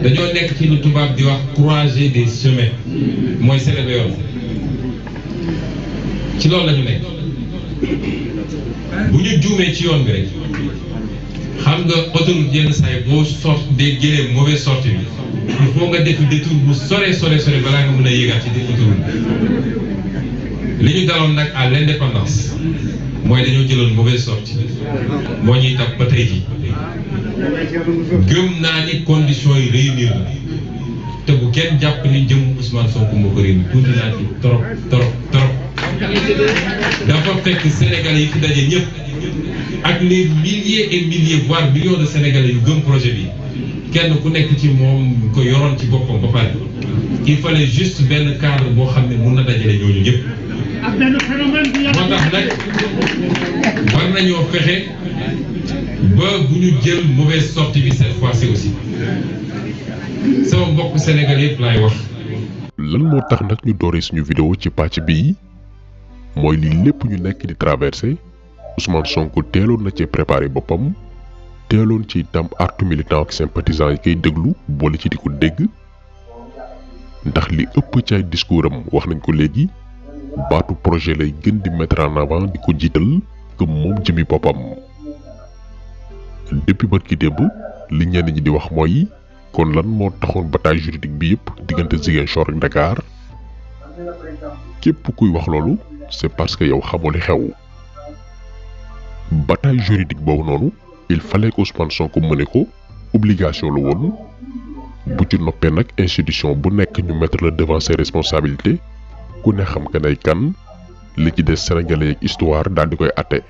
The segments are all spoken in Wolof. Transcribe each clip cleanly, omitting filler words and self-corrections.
dañoo nekk ci lu tubaab di wax croisée des chemins mooy Selebe yoon ci loolu la ñu nekk bu ñu juumee ci yoon bi rek xam nga autoroute yenn saa yi boo de jëlee mauvaise sortie bi il faut nga def détour bu sore balaa nga mën a yéegaat ci autoroute bi li ñu daloon nag à l'indépendance mooy dañoo jëloon mauvaise sortie moo ñuy tax ba tey jii gëm naa ni conditions yi réunir la te bu kenn jàpp ni jëm Ousmane Sonko moo ko réunir tuuti naa ci trop dafa fekk Sénégalais yi fi daje ñëpp ak les milliers et milliers voire millions de Sénégalais yu gëm projet bi kenn ku nekk ci moom ko yoroon ci boppam ba pare il fallait juste benn cadre boo xam ne mun na dajale ñooñu ñëpp moo tax nag war nañoo fexe ba bu ñu jël mauvaise sortie bi cette fois-ci aussi sama mbokk Sénégalais yëpp laay wax. lan moo tax nag ñu dooree suñu vidéo ci pàcc bii mooy li lépp ñu nekk di traversé Ousmane Sonko teeloon na ci préparé boppam teeloon ci itam artu militant ak sympathisant yi koy déglu boole ci di ko dégg ndax li ëpp ci ay discours am wax nañ ko léegi baatu projet lay gën di mettre en avant di ko jiital que moom jëmi boppam. depuis barki démb li ñenn ñi di wax mooy kon lan moo taxoon bataille juridique bi yëpp diggante Ziguinchor ak Dakar képp kuy wax loolu c'est parce que yow xamoo li xew. bataille juridique boobu noonu il fallait que Ousmane Sonko mëne ko obligation la woon bu ci noppee nag institution bu nekk ñu mettre la devant ses responsabilités ku ne xam ka nay kan li ci des Sénégalais ak histoire daal di koy atte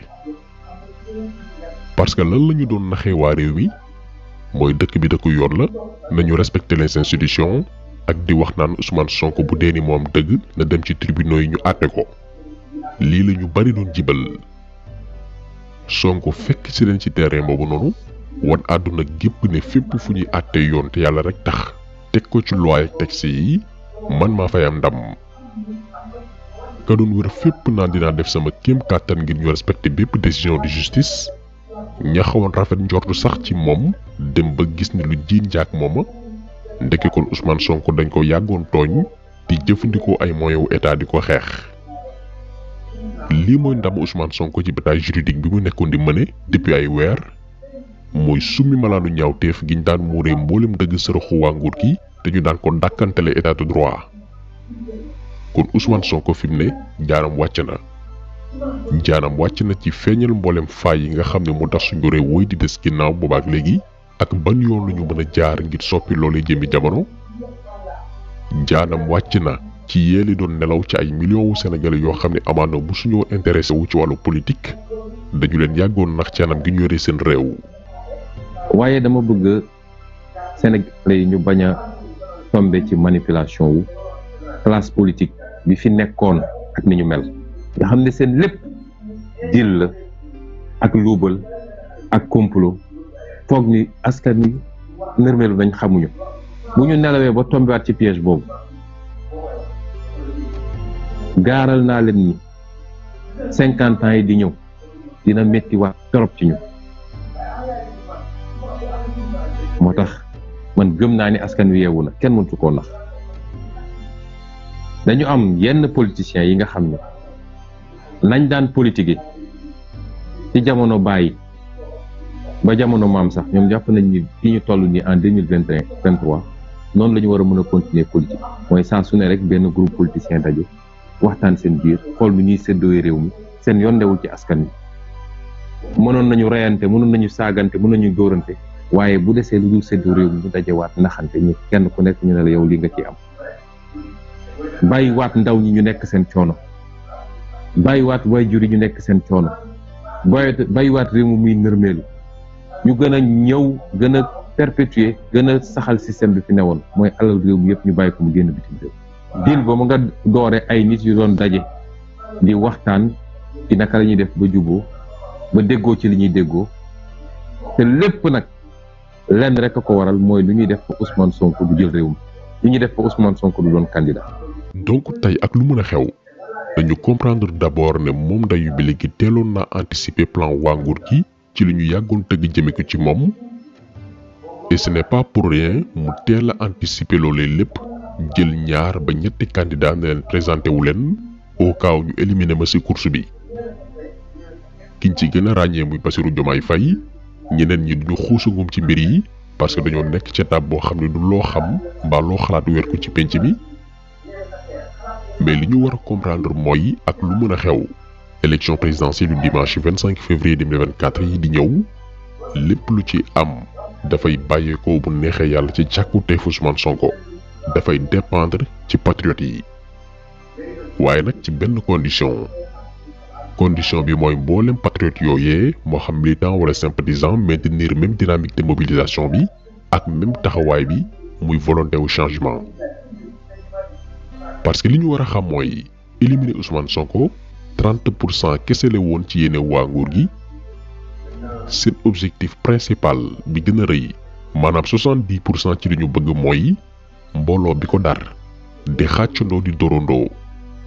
parce que lan la ñu doon naxee waa réew mi mooy dëkk bi dëkku yoon la nañu respecter les institutions ak di wax naan Ousmane Sonko bu dee ni moom dëgg na dem ci tribunaux yi ñu àtte ko lii la ñu bari doon jibal Sonko fekk ci leen ci terrain boobu noonu wan àdduna gépp ne fépp fu ñuy àtte yoon te yàlla rek tax teg ko ci loi ak texte yi man maa fay am ndam ka doon wër fépp naan dinaa def sama kéem kàttan ngir ñu respecter bépp décision de justice ña xawoon rafet njortu sax ci moom dem ba gis ni lu jiin njaak mooma ndeke kon Ousmane Sonko dañ ko yàggoon tooñ di jëfandikoo ay moyens wu état di ko xeex lii mooy ndam Ousmane Sonko ci bataille juridique bi mu nekkoon di mëne depuis ay weer mooy summi malaanu ñaawteef gi ñu daan muuree mboolem dëgg sërëxu waa nguur gi te ñu daan ko dàkkantele état de droit kon Ousmane Sonko fi mu ne jaanam wàcc na ci feeñal mboolem faay yi nga xam ne mu tax suñu réew woy di des ginnaaw boobaak léegi ak ban yoon lu ñu mën a jaar ngir soppi loolee jëmi jamono jaanam wàcc na ci yéeli doon nelaw ci ay millions wu Sénégalais yoo xam ne amaana bu suñoo intéressé wu ci wàllu politique dañu leen yàggoon nax ci anam gi ñu yore seen réew. waaye dama bëgg Sénégalais yi ñu bañ a tomber ci manipulation wu classe politique bi fi nekkoon ak ni ñu mel nga xam ne seen lépp dil la ak luubal ak complot foog ni askan wi nërmeelu nañ xamuñu bu ñu nelawee ba tombewaat ci piège boobu gaaral naa leen ni 50 ans yi di ñëw dina métti waat torop ci ñu moo tax man gëm naa ni askan wi yeewu na kenn mëntu koo nax dañu am yenn politiciens yi nga xam ne nañ daan politique ci jamono bàyyi ba jamono maam sax ñoom jàpp nañ ni fii ñu toll nii en 2023 noonu la ñu war a mën a continuer politique mooy saa su ne rek benn groupe politicien daje waxtaan seen biir xool nu ñuy séddoo réew mi seen yoon newul ci askan wi mënoon nañu reyante mënoon nañu saagante mënoon nañu dóorante waaye bu desee lu dul séddoo réew mi ñu dajewaat naxante ñi kenn ku nekk ñu ne la yow li nga ci am bàyyiwaat ndaw ñi ñu nekk seen coono bàyyiwaat waajur yi ñu nekk seen coono bàyyiwaat réew mi muy nërmeelu ñu gën a ñëw gën a perpétuer gën a saxal système bi fi newoon mooy alal réew mi yëpp ñu bàyyi ko mu génn bitim réew dil ba mu nga doore ay nit yu doon daje di waxtaan ci naka la ñuy def ba juboo ba déggoo ci li ñuy déggoo te lépp nag lenn rek a ko waral mooy lu ñuy def ba Ousmane Sonko du jël réew mi lu ñuy def ba Ousmane Sonko du doon candidat. donc tey ak lu mën a xew dañu comprendre d'abord ne moom Ndeye bi léegi teeloon naa anticiper plan waa nguur gi ci li ñu yàggoon tëgg jëme ko ci moom et ce n'est pas pour rien mu teel a anticiper loolee lépp jël ñaar ba ñetti candidat ne leen présenté wu leen au cas ñu éliminer ma ci course bi kiñ ci gën a ràññee muy Bassirou Diomaye Faye ñeneen ñi duñu xuusagum ci mbir yi parce que dañoo nekk ci étape boo xam ne du loo xam mbaa loo xalaat weer ko ci penc mi mais li ñu war a comprendre mooy ak lu mën a xew élection présidentielle du dimanche 25 février 2024 yi di ñëw lépp lu ci am dafay bàyyeekoo bu neexee yàlla ci càkkuteefu Ousmane Sonko dafay dépendre ci patriotes yi waaye nag ci benn condition bi mooy mboolem patriote yooyee moo xam militant wala sympathisant maintenir même dynamique de mobilisation bi ak même taxawaay bi muy volonté wu changement parce que li ñu war a xam mooy éliminer Ousmane Sonko 30% kese la woon ci yéene waa nguur gi seen objectif principal bi gën a rëy maanaam 70% ci li ñu bëgg mooy mbooloo bi ko dar di xàccandoo di dorondoo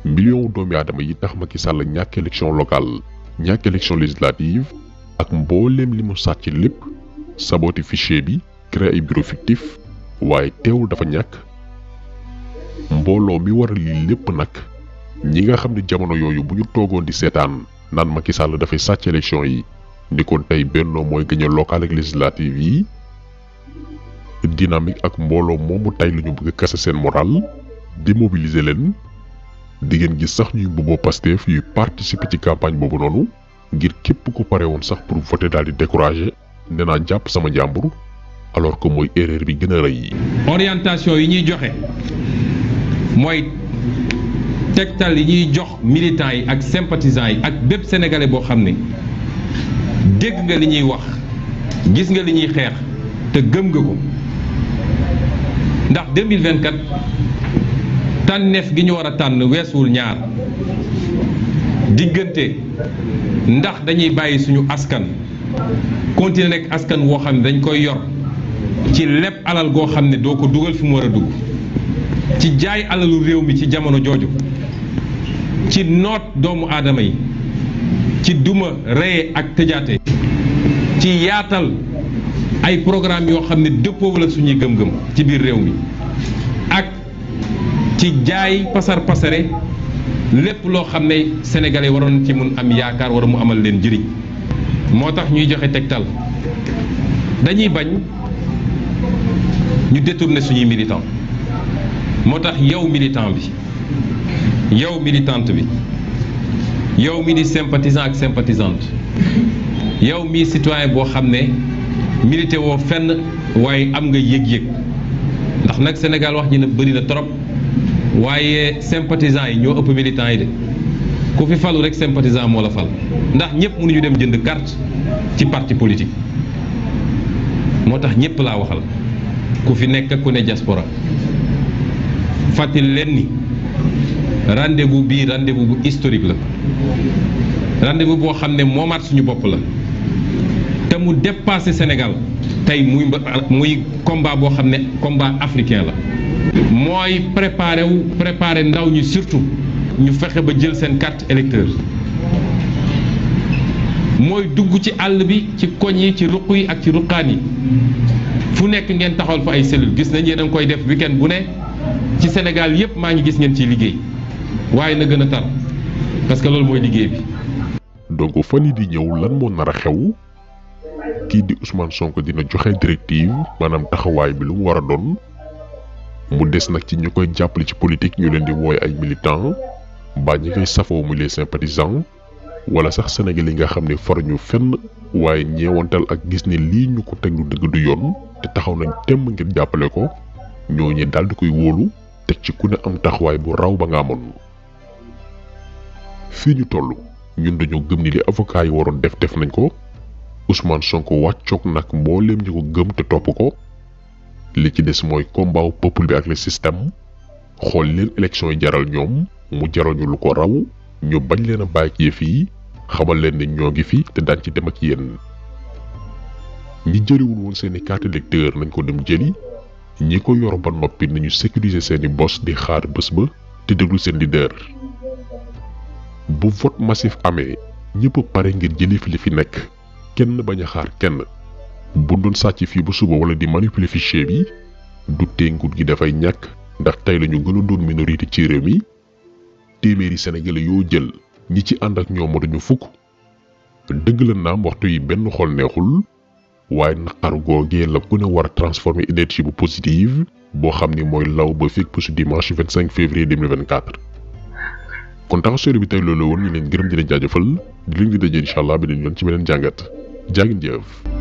million doomi aadama yi tax Macky Sall ñàkk élection locale ñàkk élection législative ak mbooleem li mu sàcc lépp sabooti fichier bi créer ay bureau fictif waaye teewul dafa ñàkk mbooloo mi waral lii lépp nag ñi nga xam ne jamono yooyu bu ñu toogoon di seetaan naan Macky Sall dafay sàcc élection yi ni kon tey Benno mooy gagné local ak législative yi dynamique ak mbooloo moomu tey lu ñu bëgg a kase seen moral démobiliser leen di ngeen gis sax ñuy mbubboo Pastef yuy participer ci campagne boobu noonu ngir képp ku pare woon sax pour voter daal di décourager nee naa jàpp sama jàmbur alors que mooy erreur bi gën a rëy. orientation yi ñuy joxe mooy tegtal yi ñuy jox militants yi ak sympathisants yi ak bépp sénégalais boo xam ne dégg nga li ñuy wax gis nga li ñuy xeex te gëm nga ko ndax 2024 tànneef gi ñu war a tànn weesuwul ñaar diggante ndax dañuy bàyyi suñu askan continuer nekk askan woo xam ne dañ koy yor ci lépp alal goo xam ne doo ko dugal fi mu war a dugg ci jaay alalu réew mi ci jamono jooju ci noot doomu aadama yi ci duma reye ak tëjaate ci yaatal ay programme yoo xam ne dëppoowul ak suñuy gëm-gëm ci biir réew mi ak ci jaay pasar pasare lépp loo xam ne sénégalais waroon ci mun am yaakaar wara mu amal leen njëriñ moo tax ñuy joxe tegtal dañuy bañ ñu détourner suñuy militant moo tax yow militant bi yow militante bi yow mi di sympathisant ak sympathisante yow mi citoyen boo xam ne milité woo fenn waaye am nga yëg-yëg ndax nag Sénégal wax ji na bëri na trop waaye sympathisant yi ñoo ëpp militant yi de ku fi falu rek sympathisant moo la fal ndax ñëpp mënuñu dem jënd carte ci parti politique moo tax ñëpp laa waxal ku fi nekk ku ne diaspora fàttali leen ni rendez-vous bii rendez-vous bu historique la rendez-vous boo xam ne moomaat suñu bopp la te mu dépassé Sénégal tey muy combat boo xam ne combat africain la mooy préparer ndaw ñi surtout ñu fexe ba jël seen carte électeur mooy dugg ci àll bi ci koñ yi ci ruq yi ak ci ruqaan yi fu nekk ngeen taxawal fa ay cellule gis nañ yéen a ngi koy def week-end bu ne ci Sénégal yépp maa ngi gis ngeen ciy liggéey waaye na gën a tar parce que loolu mooy liggéey bi. donc fan yi di ñëw lan moo nar a xew kii di Ousmane Sonko dina joxe directive maanaam taxawaay bi lu mu war a doon mu des nag ci ñu koy jàppale ci politique ñu leen di wooye ay militants mbaa ñi koy safoo muy les sympathisants wala sax Sénégal yi nga xam ne faruñu fenn waaye ñeewantal ak gis ne lii ñu ko teg lu dëgg du yoon te taxaw nañ temm ngir jàppale ko ñooñu daal di koy wóolu teg ci ku ne am taxawaay bu raw ba nga amoon. fii ñu toll ñun dañoo gëm ni li avocat yi waroon def nañ ko Ousmane Sonko wàccoog nag mbooleem ñi ko gëm te topp ko li ci des mooy combat wu peuple bi ak le système xool leen élection yi jaral ñoom mu jaral ñu lu ko raw ñu bañ leen a bàyyi ci yëf yi xamal leen ne ñoo ngi fi te daan ci dem ak yéen ñi jëliwul woon seeni carte électeur nañ ko dem jëli ñi ko yor ba noppi nañu sécuriser seeni bos di xaar bés ba te déglu seen leader. bu vote massif amee ñëpp pare ngir jëli fi li fi nekk kenn bañ a xaar kenn bu doon sàcc fii ba suba wala di manipuler fichier bi du tee nguur gi dafay ñàkk ndax tey lañu gën a doon minorité ci réew mi téeméeri sénégalais yoo jël ñi ci ànd ak ñoom matuñu fukk dëgg la naam waxtu yi benn xol neexul waaye naqar googee la ku ne war a transformer énergie bu positive boo xam ni mooy law ba fekk bésu dimanche 25 février 2024 kon taxaw série bi tey loolu woon ñu leen gërëm di leen jaajëfal di leen di daje incha allah beneen yoon ci beneen jàngat jaa ngeen jëf